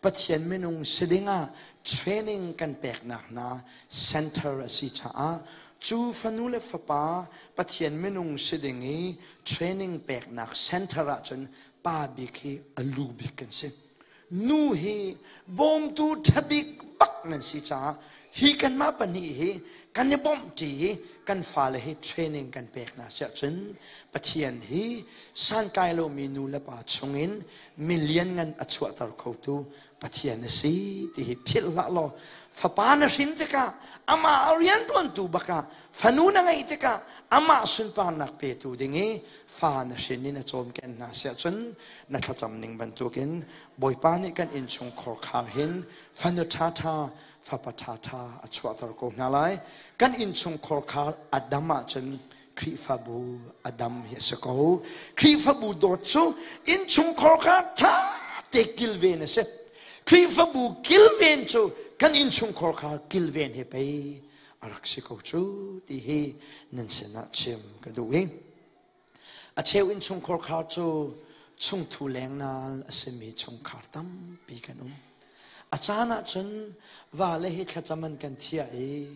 Pathian minung si dingah training kan peknak hna center a si caah cu fanu le fapa Pathian minung si ding i training peknak center ahcun pa bik hi a lu bik kan si. Nu hi bawmtu ṭhabik bak nan si caah hi kanmah pahnih hi kan i bawmhṭi i kan fale hi training kan pek hna siah cun Pathian hi santlai lomi nu le pa chungin milian ngan a chuahter khotu Pathian a si ti hi philh hlah law fapa na hrin tikah amah a rianṭuantu bakah fanu na ngeih tikah amah sunparnak petu ding i fa na hrin in a cawmken hna siah cun na thlacam ning bantukin Bawipa nih kan innchung khorkhar hin fanu ṭhaṭha fapa ṭhaṭha a chuahter ko hna lai. Kan innchung khorkhar a dam ahcun Khrihfabu a dam hi a si ko. Khrihfabu dawt cu innchung khorkhar ṭha te kilven a si. Khrihfabu kilven cu kan innchung khorkhar kilven hi pei a rak si ko cu ti hi nan sinah chim ka duh i A cheu innchungkhar khar cu chungthu lengnal a simi chungkhar tampi kan um. A caan ahcun vale hi thlacam an kan thiah i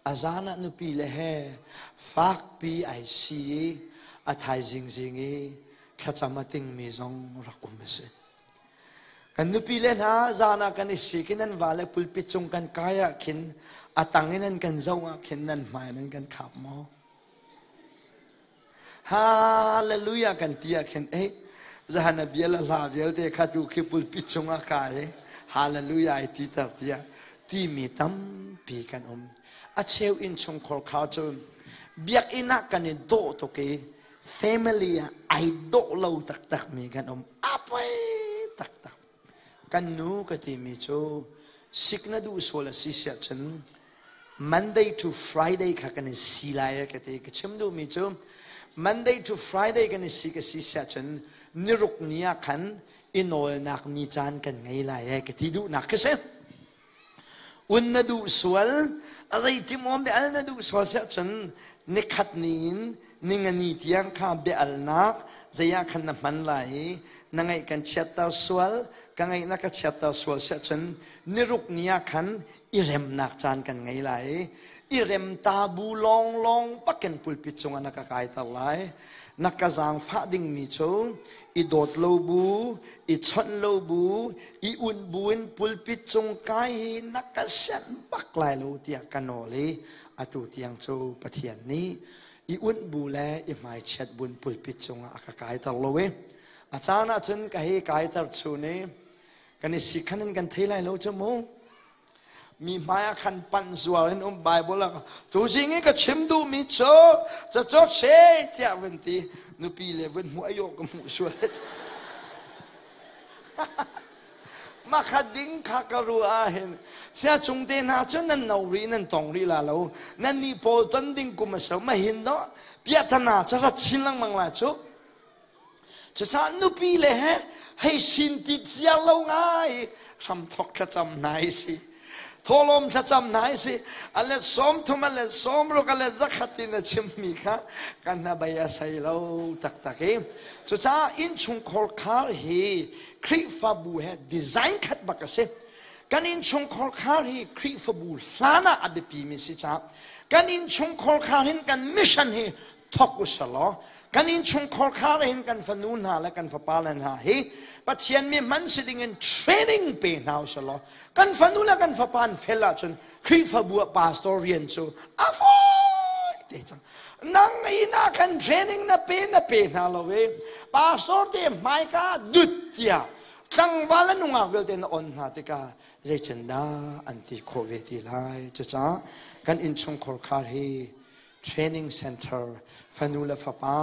a zan ah nupi le he fakpi ai si i a thaizing zing i thlacam a tingmi zong rak um a si. Kan nupi le hna zan ah kan i sik i nan vale pulpit cung kan kai ah khin a tang in an kan zoh ah khin nan hmai nan kan khap maw? Hallelujah kan ti ah khin eh zahan a bia le hla vialte kha tu khi pulpit cungah kai hallelujah ai ti ter tiah timi tampi kan um. A cheu innchungkhar kha cu biakinn ah kan i dawh tuk i family ah ai dawh lo taktak mi kan um. A poi taktak. Kan nu ka timi cu sik na duh sual a si siah cun Monday to Friday kha kan in si lai ka ti. Ka chim duhmi cu Monday to Friday kan i si ka si siah cun niruk ni ah khan i nawlnak ni caan kan ngei lai e ka ti duhnak ka si. Un na duh sual, a zei maw bia al na duh sual siah cun nikhat ni in ningani tiang kha bia alnak zei ah khan na hman lai i na ngaih kan chiatter sual, ka ngaih na ka chiatter sual siah cun niruk ni ah khan i remnak caan kan ngei lai i i rem ta bu lawnglawng bakin pulpit cungah na ka kaiter lai. Na ka zaangfah dingmi cu i dawt lo bu, i chawnh lo bu, i unh bu in pulpit cung kai hi na ka sianh bak lai lo tiah ka nawl i atu tiang cu Pathian nih i unh bu le i hmaichiat buin pulpit cungah a ka kaiter lo i a caan ahcun ka hei kaiter chun i kan i si khan in kan thei lai lo cu mu mi hmai ah khan panh zuar in um Bible ah tu zing i ka chim duh mi cu cacaw she tiah vun ti nupi le vun hmuh ayo ka hmuh sual ma kha ding kha ka ru ah hin sia chung te hna cu nan no ri nan tong ri la lo nan ni pawl ton ding kum a so ma hin do piathana cu rat chin lengmang la cu Cucaah nupi le he hei sinpi cia lo ngai hramthok thlacam hna hi si. Thawhlawm thlacam hna hi si. A let 30 a let 60 a let 100 in a chimmi kha kan hnabei a sei lo taktak i. Cucaah innchungkhar khar hi Khrihfabu he design khat bak a si. Kan innchungkhar khar hi Khrihfabu hlan ah a biapimi si caah kan innchungkhar khar hin kan mission hi thok u selaw kan innchungkhar khar hin kan fanu hna le kan fapa le hna hi Pathian mi hman si ding in training pe hna u selaw kan fanu le kan fapa an fel ahcun Khrihfabu ah pastor rian cu a fawi te cang. Nang inn ah khan training na pe na pe hna lo i pastor te hmaika dut tiah tlangval le nungak vialte na on hna tikah zeitindah an ti khawh ve ti lai? Cucaah kan innchungkhar khar hi training center fanu le fapa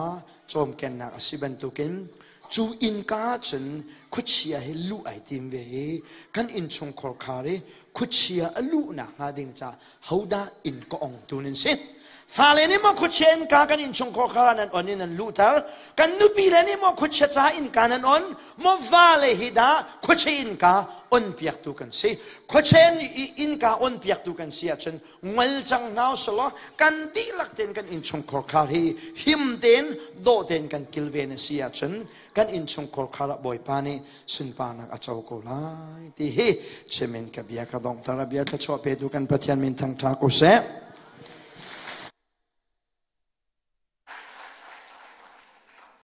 cawmkennak a si bantukin cu innka cun khuachia hi luh ai tim ve i kan innchungkhar khar i khuachia a luhnak hnga ding ca hodah inn ka ong tu nan si? Fale nih maw khuachia innka kan innchungkhar khar nan on in nan luhter? Kan nupi le nih maw khuachia ca innka nan on? Maw vale hi dah khuachia innka on piaktu kan si? Khuachia innka on piaktu kan si ahcun ngol cang hna usulaw kan dihlak tein kan innchungkhar khar hi him tein dawh tein kan kilven a si ahcun kan innchungkhar khar ah Bawipa nih sunparnak a co ko lai ti hi chimin ka bia ka donghter. A bia thluachuah petu kan Pathian min thangṭha ko seh.